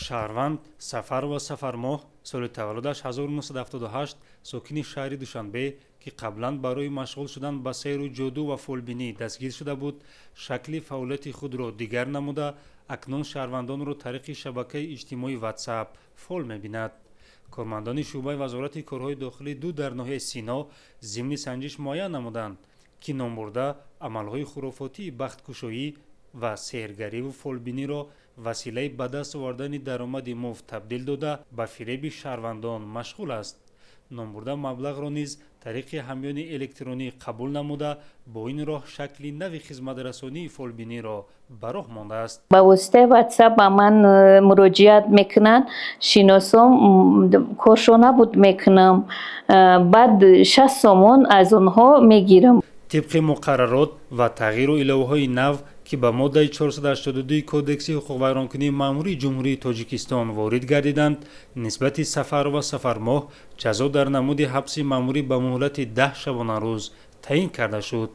Шаҳрванд Сафарова Сафармоҳ, соли таваллудаш 1978, сокини шаҳри Душанбе, ки қаблан барои машғул шудан ба сеҳру ҷоду ва фолбинӣ дастгир шуда буд, шакли фаъолияти худро дигар намуда, акнун шаҳрвандонро тариқи шабакаи иҷтимоии Ватсап фол мебинад. Кормандони шӯъбаи Вазорати корҳои дохилӣ ду дар ноҳияи Сино зимни санҷиш муайян намуданд, ки номбурда амалҳои хурофотии бахткушоӣ ва сеҳргариву фолбиниро василаи ба даст овардани даромади муфт табдил дода, ба фиреби шаҳрвандон машғул аст. Номбурда маблағро низ тариқи ҳамёни электронӣ қабул намуда, бо ин роҳ шакли нави хизматрасонии фолбиниро ба роҳ мондааст. Ба воситаи Ватсап ба ман муроҷиат мекунанд шиносом, коршо набуд мекунам, баъд 60 сомон аз онҳо мегирам. Тибқи муқаррарот ва тағйиру иловаҳои нав, ки ба моддаи 482 Кодекси ҳуқуқвайронкунии маъмурии Ҷумҳурии Тоҷикистон ворид гардиданд, нисбати Сафарова Сафармоҳ ҷазо дар намуди ҳабси маъмурӣ ба муҳлати 10 шабонарӯз таъин карда шуд.